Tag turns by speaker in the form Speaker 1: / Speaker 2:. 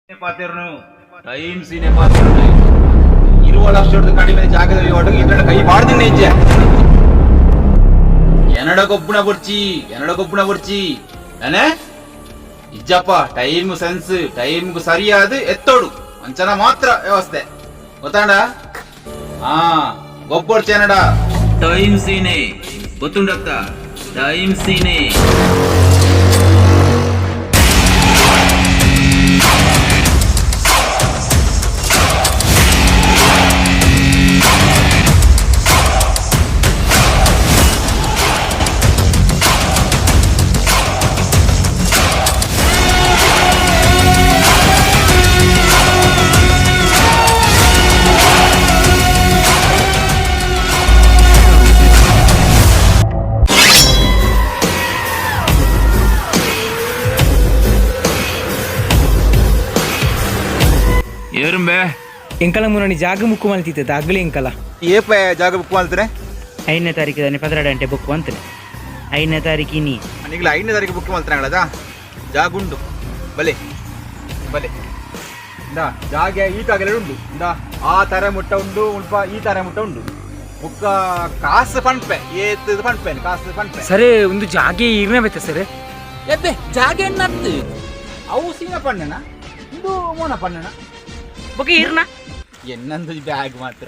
Speaker 1: ಪಾತೆರ್ನು time ಸೀನೆ ಪಾತೆರ್ನು 20 ಲಕ್ಷದ ಕಡಿಮೆ ಜಾಗದ ವಹಿವಾಟು ಇದ್ರ ಕೈ ಬಾಡ್ದಿನ ಇಜ್ಜೆ. ಎನಡ ಗೊಬ್ಬುನ ಬುರ್ಚಿ, ಎನಡ ಗೊಬ್ಬುನ ಬುರ್ಚಿ ಏನೇ ಇಜ್ಜಪ್ಪ. ಟೈಮ್ ಸೆನ್ಸ್, ಟೈಮ್ ಸರಿಯಾದ ಎತ್ತೋಡು, ಅಂಚನ ಮಾತ್ರ ವ್ಯವಸ್ಥೆ ಗೊತ್ತಾಂಡ. ಆ ಗೊಬ್ಬರ್ಚಿ ಎನಡ ಟೈಮ್ ಸೀನೆ ಗೊತ್ತುಂಡತ್ತ, ಟೈಮ್ ಸೀನೆ. ಏರುಂಬೆ.
Speaker 2: ಎಂಕಲ ಮುರಣಿ ಜಾಗ ಮುಕ್ಕು ಮಲ್ತಿತ್ತು ಅಗ್ಲಿ ಎಂಕಲ.
Speaker 1: ಏಪ ಜಾಗ ಬುಕ್ ಮಾಡ್ತಾರೆ?
Speaker 3: 5ನೇ ತಾರೀಕು ತಾನೆ 12 ಗಂಟೆ ಬುಕ್ ಅಂತಾನೆ, 5ನೇ ತಾರೀಕು ಇನಿ.
Speaker 1: ಈಗಲ 5ನೇ ತಾರೀಕು ಬುಕ್ ಮಾಡ್ತಾರೆ. ಜಾಗ ಉಂಡು, ಬಲೆ ಬಲೆ. ಇಂದ ಜಾಗ ಈಟಾಗಲೇ ಉಂಡು. ಇಂದ ಆ ತರ ಮುಟ್ಟ ಉಂಡು, ಉಲ್ಪ ಈ ತರ ಮುಟ್ಟ ಉಂಡು. ಬುಕ್ಕ ಕಾಸು ಪನ್ಪೆ, ಏತ್ ಪನ್ಪೆ, ಕಾಸು ಪನ್ಪೆ.
Speaker 2: ಸರಿ, ಒಂದು ಜಾಗೆ ಈರ್ನೆ ಬೇತ ಸರ್.
Speaker 1: ಎಬ್ಬೆ ಜಾಗ ಎನ್ನತ್ತು ಅವು ಸೀನ ಪಣ್ಣನ, ಇದು ಮೋನ ಪಣ್ಣನ.
Speaker 3: ಬೊಕ್ಕ ಇರ್ನ.
Speaker 1: ಎನ್ನಂದು ಬ್ಯಾಗ್ ಮಾತ್ರ.